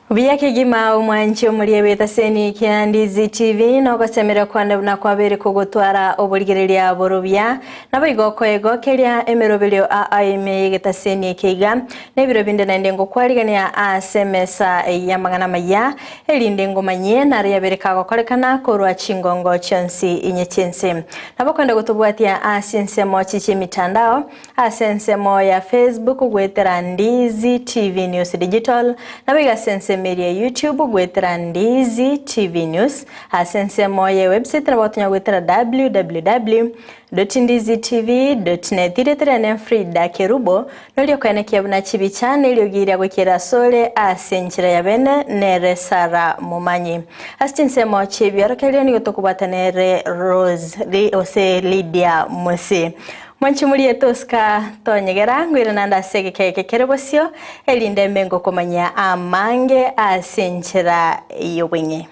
Buya kegima omwanchi omoria bw'etaseni kia Ndizi TV nogosemeria kwane buna kwabeire kogotwara oborigereria borobia naboigo okoegokeria emeroberio aa ime y'egetaseni eke iga nebiro binde naende ngokwarigania ase emesa y'amang'ana amaya erinde ngomanyie naro yabeire kagokorekana korwa chingongo chionsi inye chi'ense. Nabo okwenda gotobwatia ase ensemo chi chi'emitandao Ase ensemo ya Facebook goetera Ndizi TV News Digital, naboigo ase ensemo eria ya YouTube goetera Ndizi TV News. Ase ensemo ye website nabo gotonya goetera www.ndizitv.net. Erieta riane Frida Kerubo, noria okoenekia buna chibicha na eriogi riria goikera asore ase enchera ya bene nere Sarah Momanyi. Ase chinsemo chi'ebiorokererio nigo tokobwata nere Rose gose Lydia Mose. Mwanche morie tosika tonyegera, ngwire naende ase egeka eke kere bosio, erinde mbe ngokomanyia amange ase enchera y'obong'e.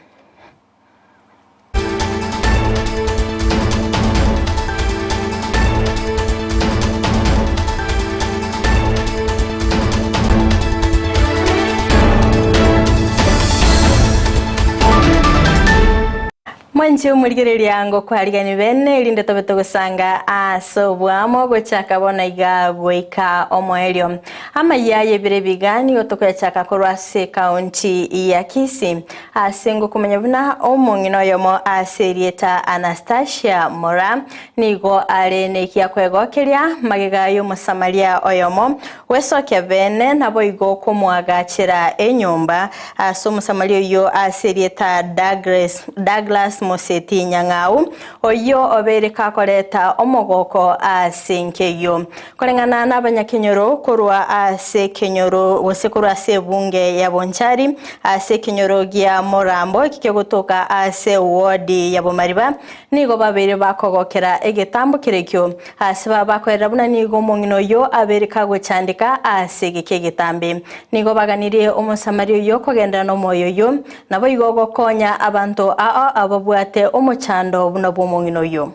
Mwanche omorigereria ngokwarigani bene, erinde tobe togosanga ase oboamo gochaka bono iga goika omoerio. Amayia y'ebiro ebiga nigo tokoyachaka korwa ase ekaunti ya Kisii, ase ngokomanya buna omong'ina oyomo ase erieta Anastasia Moraa nigo are nekia kwegokeria magega y'Omosamaria oyomo gwesokia bene naboigo komoagachera enyomba ase Omosamaria oyio ase erieta Douglas Moseti Nyang'au, oyio obeire kakoreta omogoko ase enka eyio. Koreng'ana nabanyakenyoro korwa ase ekenyoro gose korwa ase ebunge ya Bonchari ase ekenyoro gia Morambo eki kegotoka ase ward ya Bomariba Nigo babeire bakogokera egetambo kerekio, ase babakoerera buna nigo omong'ina oyio abeire kagochandeka ase egeka egetambe. Nigo baganirie Omosamaria oyio kogenderera nomoyo oyio, naboigo gokonya abanto ao ababwate omochando buna bw'omong'ina oyio.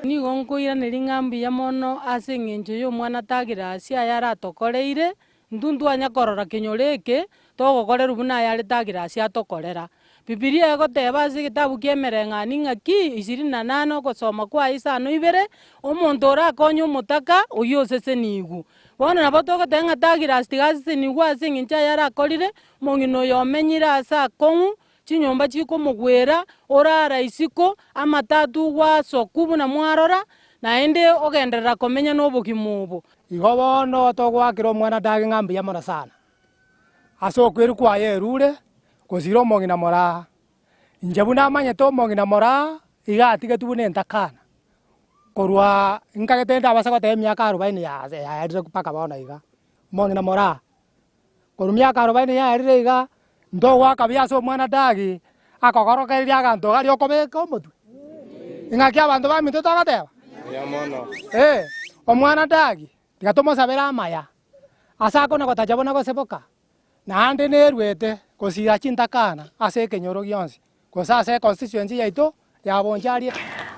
Nigo nkoiraneria ng'a mbuya mono ase eng'encho y'omwana Tagirasi aya aratokoreire, Intwe ntwanya korora kenyoro eke togokorerwa buna ayare Tagirasi atokorera. Bibilia egoteba ase egetabu ki'Emereng'anio ng'aki ishirini na nane ogosoma kwaye isano ibere, omonto orakonye omotaka oyio osesenigwe. Bono nabo togoteba ng'a Tagirasi tiga asesenigwe ase eng'encho ayare akorire, omong'ina oyo omenyire ase akong'u, chinyomba chikomogwera, orara isiko, amatatu gwasokwa buna mwarora, naende ogenderera komenya nobogima obo. Igo bono togoakera omwana Dagi ng'a mbuya mono sana, ase okwerwa kwaye erure, gosira omong'ina moraa. Inche buna amanyete omong'ina moraa, iga atigetwe buna entakana, korwa nkagete ndabase goteba emiaka arobaini yaerire mpaka bono iga, omong'ina moraa. Korwa miaka arobaini yaerire iga, ntogoaka buya ase omwana Dagi, akogorokereria aganto karia okobeka omotwe. Ing'aki abanto baminto togoteba? Ee, omwana Dagi, tiga tomosabere amaya, ase akona gotacha buna goseboka, naende neruete gosira chintakana ase ekenyoro gionsi, gose ase econstituency yaito ya Bonchari.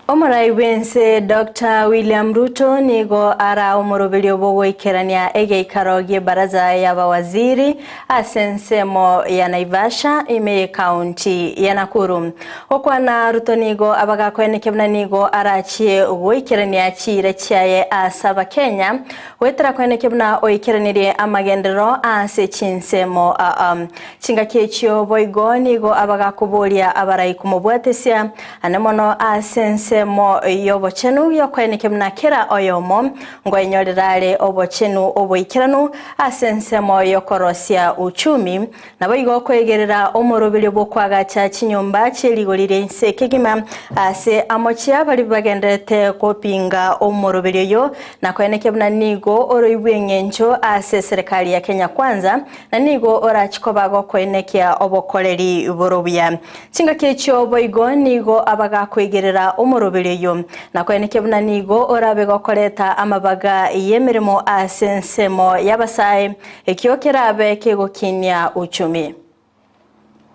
Omorai bw'ense Doctor William Ruto nigo ara omoroberio bw'ogoikerania egeikaro gi'ebaraza y'abawaziri ase ensemo ya Naivasha ime y'ekaunti ya Nakuru. Gokwana Ruto nigo abagakoenekia buna nigo arachie goikerania chiira chiaye ase abakenya goetera koenekia buna oikeranirie amagenderero ase chinsemo aa. Chingaki echio boigo nigo abagakoboria abarai komobwatesia, ane mono ase ensemo y'obochenu y'okoenekia buna kera oyomo ngoenyorera are obochenu oboikeranu ase ensemo y'okorosia uchumi, naboigo koegerera omoroberio bw'okoagacha chinyomba chie rigori ria inse kegima ase amochie baria bagendererete gopinga omoroberio oyo na koenekia buna nigo oroibwe eng'encho ase eserekari ya Kenya Kwanza na nigo orache koba gokoenekia obokoreri bore obuya. Chingaki echio boigo nigo abagakoigerera omoroberi oyio, na koenekia buna nigo orabe gokoreta amabaga y'emeremo ase ensemo y'abasae, ekio kerabe kegokinia uchumi.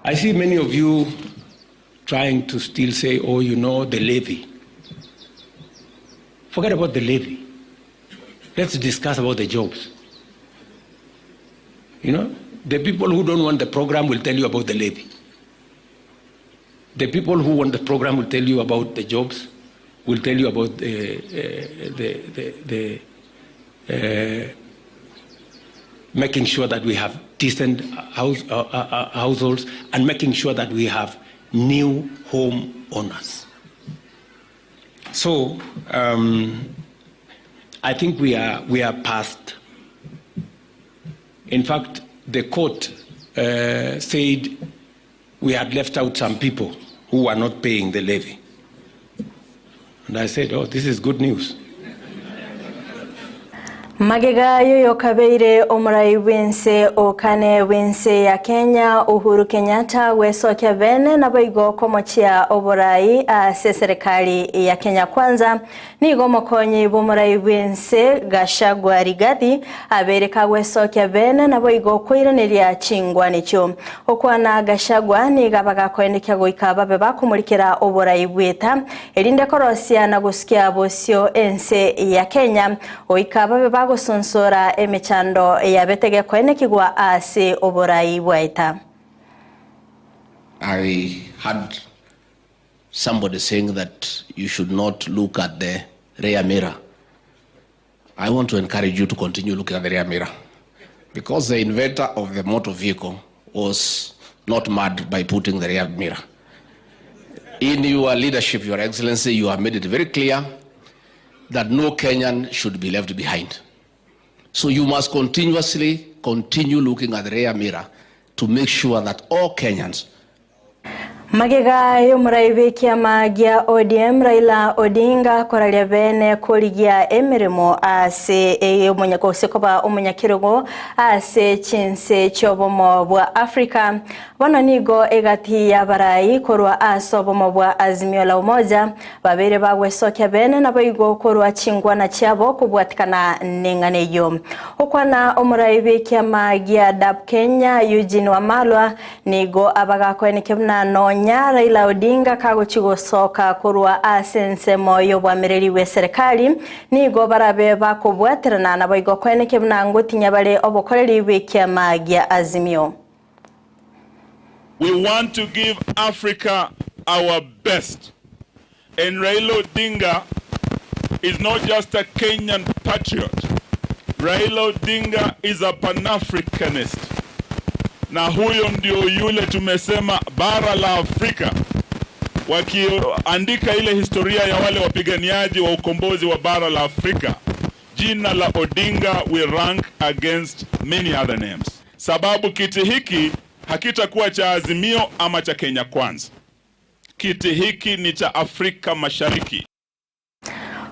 I see many of you trying to still say, oh, you know, the levy. Forget about the levy. Let's discuss about the jobs. You know, the people who don't want the program will tell you about the levy. The people who want the program will tell you about the jobs, will tell you about the making sure that we have decent households and making sure that we have new home owners. So I think we are past. In fact, the court said we had left out some people who were not paying the levy. And I said, "Oh, this is good news." Magega yoyo kabeire omurai bwense okane bwense ya Kenya Uhuru Kenyatta gwesokia bene nabo komochia oborai ase serikali ya Kenya Kwanza nigo mokonyi b'omurai bwense Gachagua Rigathi abereka gwesokia bene nabo igo kwiraneria chingwanicho okwana Gachagua niga bagakoenekia goika babe bakumurikira oborai bweta erinde korosia na gusikia bosio ense ya Kenya oika babe bagosonsora emechando yabetege koenekigwa ase oborai bwaita. I had somebody saying that you should not look at the rear mirror. I want to encourage you to continue looking at the rear mirror because the inventor of the motor vehicle was not mad by putting the rear mirror. In your leadership, Your Excellency, you have made it very clear that no Kenyan should be left behind. So you must continuously continue looking at the rear mirror to make sure that all Kenyans Magega y'omurai b'ekiama gia ODM Raila Odinga koraria bene korigia emirimo ase gose koba omonyakerogo ase chinse chiobomo bwa Africa bono nigo egati ya barai korwa ase obomo bwa Azimio la Umoja babere bagwesokia bene nabo igo korwa chingwana chiabo kobwatikana neng'ana eyo okwana omurai b'ekiama gia DAP Kenya Eugene Wamalwa nigo abagakoeneke buna nonya Raila Odinga kagochigosoka korwa ase ensemo y'obwamereri bwe serikali nigo barabe bakobwaterana nabo igo koeneke buna ngotinya bare obokoreri bw'ekiama gia Azimio. We want to give Africa our best. And Raila Odinga is not just a Kenyan patriot. Raila Odinga is a Pan-Africanist. Na huyo ndio yule tumesema bara la Afrika wakiandika ile historia ya wale wapiganiaji wa ukombozi wa bara la Afrika, jina la Odinga will rank against many other names, sababu kiti hiki hakitakuwa cha Azimio ama cha Kenya Kwanza. Kiti hiki ni cha Afrika Mashariki.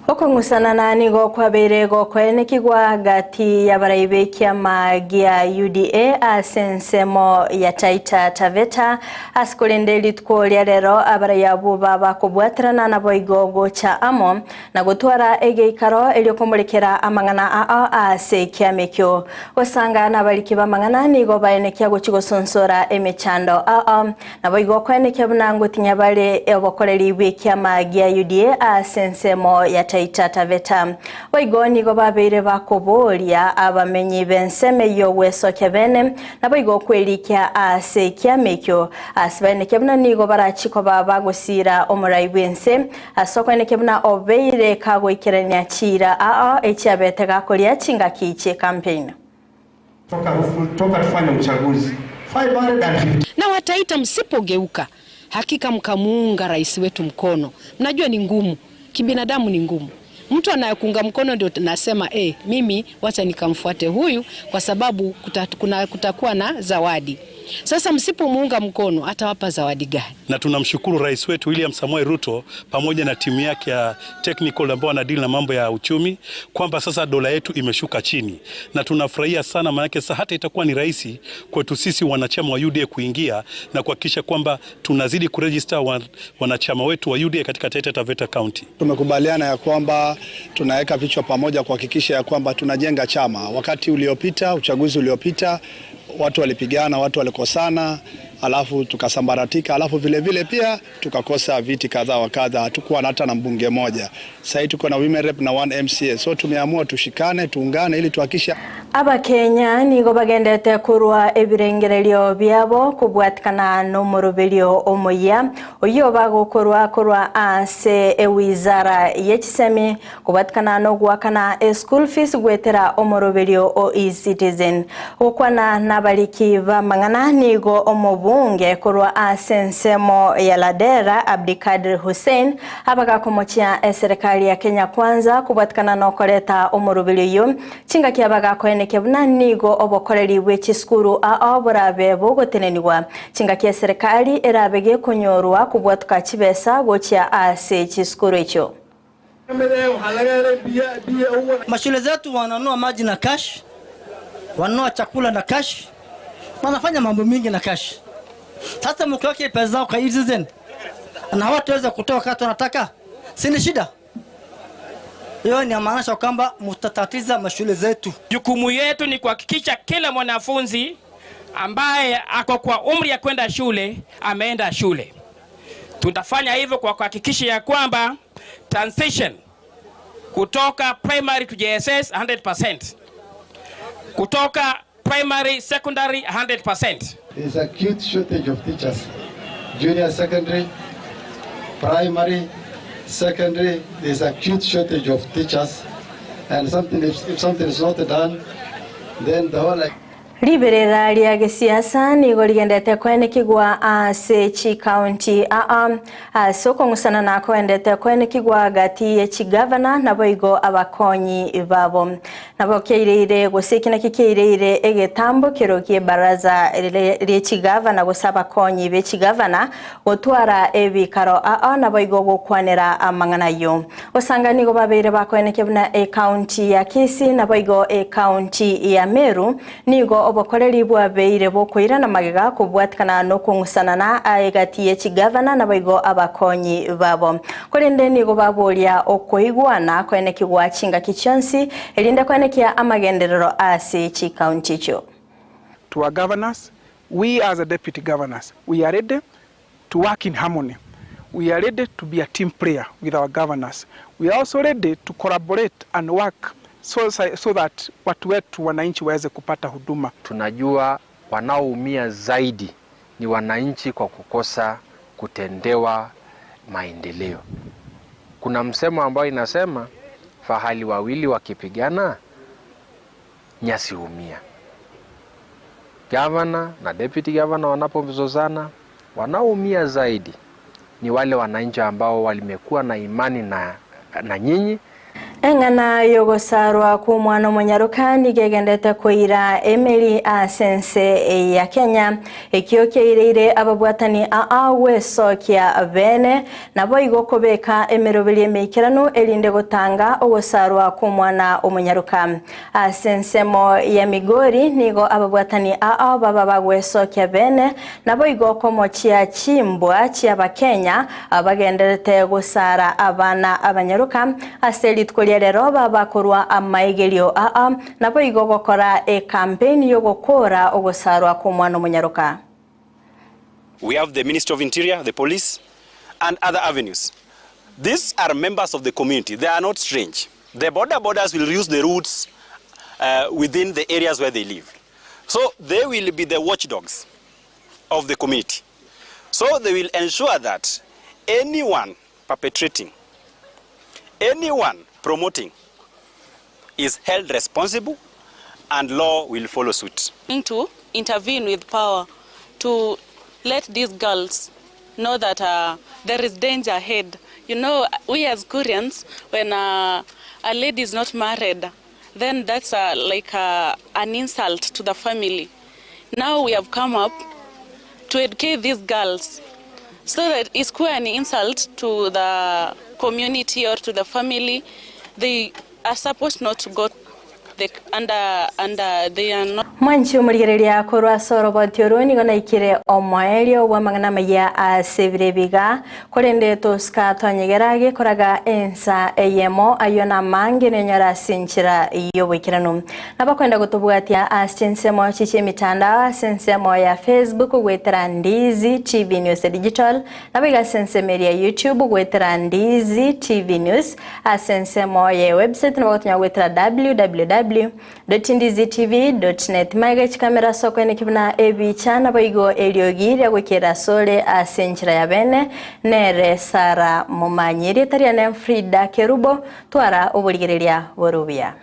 Okong'usanana nigo kwabere gokoenekigwa gati ya barai b'ekiama gia UDA ase ensemo ya Taita Taveta ase korende rituko ria rero abarai abo babakobwaterana nabo igo gocha amo na gotwara egeikaro erio komorekera amang'ana ao ase ekiama ekio gosanga nabariki b'amang'ana nigo baenekia gochi gosonsora emechando ao nabo igo koenekia buna ngotinya bare obokoreri bw'ekiama gia UDA ase ensemo ya Taita Taveta boigo nigo babeire bakoboria abamenyi b'enseme y'ogwesokia bene nabo igo kwerikia ase ekiama ekio ase baenekia buna nigo barachiko bagosira omorai bw'ense ase okwenekia buna obeire kagoikerania chira ao echiabete gakoria chingaki chie campaign. Toka tufanye uchaguzi 550 Na Wataita msipogeuka, hakika mkamuunga rais wetu mkono, mnajua ni ngumu kibinadamu, ni ngumu. Mtu anayekuunga mkono ndio nasema mimi wacha nikamfuate huyu kwa sababu kutakuwa na zawadi. Sasa msipomuunga mkono atawapa zawadi gani? Na tunamshukuru rais wetu William Samoei Ruto pamoja na timu yake ya technical ambao wanadili na mambo ya uchumi kwamba sasa dola yetu imeshuka chini, na tunafurahia sana, maanake sasa hata itakuwa ni rahisi kwetu sisi wanachama wa UDA kuingia na kuhakikisha kwamba tunazidi kuregister wanachama wetu wa UDA katika Taita Taveta County. Tumekubaliana ya kwamba tunaweka vichwa pamoja kuhakikisha ya kwamba tunajenga chama. Wakati uliopita, uchaguzi uliopita, watu walipigana, watu walikosana. alafu tukasambaratika, alafu vile vile pia tukakosa viti kadha wa kadha, hatukuwa hata na mbunge moja. Sasa tuko na women rep na one MCA, so tumeamua tushikane, tuungane ili tuhakikishe Abakenya nigo bagendete kurwa ebirengererio biabo kubwatikana n'omurubirio omuya oyo bagukorwa kurwa ase ewizara y'ekisemi kubwatikana n'ogwakana e-school fees gwetera omurubirio o e-citizen gukwana n'abariki bamang'ana nigo omobunge kurwa ase ensemo ya Ladera Abdikadir Hussein abagakomochia eserikali ya Kenya Kwanza kubwatikana n'okoreta omurubirio oyo chingaki abagakoeneke buna nigo obokoreri bwe chisukuru ao burabe bugoteneniwa chingaki eserikali erabe gekonyorwa kubwatuka chibesa gochia ase chisukuru ekyo. Mashule zetu wananunua maji na cash, wananunua chakula na cash, wanafanya mambo mingi na cash. Sasa mkiweka pesa zao kwa e-citizen na hawataweza kutoa wakati wanataka, si ni shida? Hiyo ni maanisha kwamba mtatatiza mashule zetu. Jukumu yetu ni kuhakikisha kila mwanafunzi ambaye ako kwa umri ya kwenda shule ameenda shule. Tutafanya hivyo kwa kuhakikisha ya kwamba transition kutoka primary to JSS 100%, kutoka primary secondary 100%. There is acute shortage of teachers, junior secondary, primary, secondary. There is acute shortage of teachers, and something if something is not done, then the whole Riberera ria gisiasa nigo rigendete kwenekigwa ase chikaunti aa ase okong'usana na koendete kwenekigwa gati ye chigavana nabo igo abakonyi babo nabo keireire gose iki naki keireire egetambo kero kie baraza rie chigavana gose abakonyi be chigavana gotwara ebikaro aa nabo igo gokwanera amang'ana yo osanga nigo babeire bakoenekia buna ekaunti ya Kisii nabo igo ekaunti ya Meru nigo obokoreri bwabeire bokoirana magega kobwatikana nokong'usanana aegati ye chigavana nabo igo abakonyi babo korende nigo baboria okoigwana koenekigwa chingaki chionsi erinde koenekia amagenderero ase chikaunti icho. To our governors, we as a deputy governors, we are ready to work in harmony. We are ready to be a team player with our governors. We are also ready to collaborate and work so that watu wetu wananchi waweze kupata huduma. Tunajua wanaoumia zaidi ni wananchi kwa kukosa kutendewa maendeleo. Kuna msemo ambao inasema fahali wawili wakipigana nyasi humia. Gavana na deputy governor wanapozozana, wanaoumia zaidi ni wale wananchi ambao walimekuwa na imani na nyinyi. Eng'ana yogosarwa ku mwana omonyaroka nigegendete koira emeri asense ya Kenya ekio keireire ababwatani aa gwesokia bene nabo igo kobeka emeroberi emeikeranu erinde gotanga ogosarwa ku mwana omonyaroka asensemo ya Migori nigo ababwatani aa baba bagwesokia bene nabo igo komochia chimbwa chia abakenya abagenderete gosara abana abanyaroka ase rituko ria rero babakorwa amaigerio aa nabo igo gokora e campaign yogokora ogosarwa ku mwana omonyaroka. We have the Ministry of Interior, the police, and other avenues. These are members of the community. They are not strange. The border borders will use the routes within the areas where they live. So they will be the watchdogs of the community. So they will ensure that anyone perpetrating, anyone promoting is held responsible and law will follow suit. To intervene with power to let these girls know that there is danger ahead. You know, we as Koreans, when a lady is not married, then that's like an insult to the family. Now we have come up to educate these girls so that it's quite an insult to the community or to the family. They are supposed not to go They, under, under, they are not. Mwanchi omorigereria korwa ase oroboti orwo nigo naikire omoerio bw'amang'ana amaya ase ebiro ebiga, korende tosika twanyegera gekoraga ensa eyemo, ayio namange nenyore ase enchera y'oboikeranu. Nabakwenda gotobwatia ase chinsemo chi chi'emitandao ase ensemo ya Facebook goetera Ndizi TV News Digital, Naboigo ase ensemo eria ya YouTube goetera Ndizi TV News, ase ensemo ye website nabo gotonya goetera www.ndizitv.net. Magega chikamera ase okoeneki buna ebicha naboigo eriogi ria goikera asore ase enchera ya bene nere Sarah Momanyi. Erieta riane Frida Kerubo, twara oborigereria bore obuya.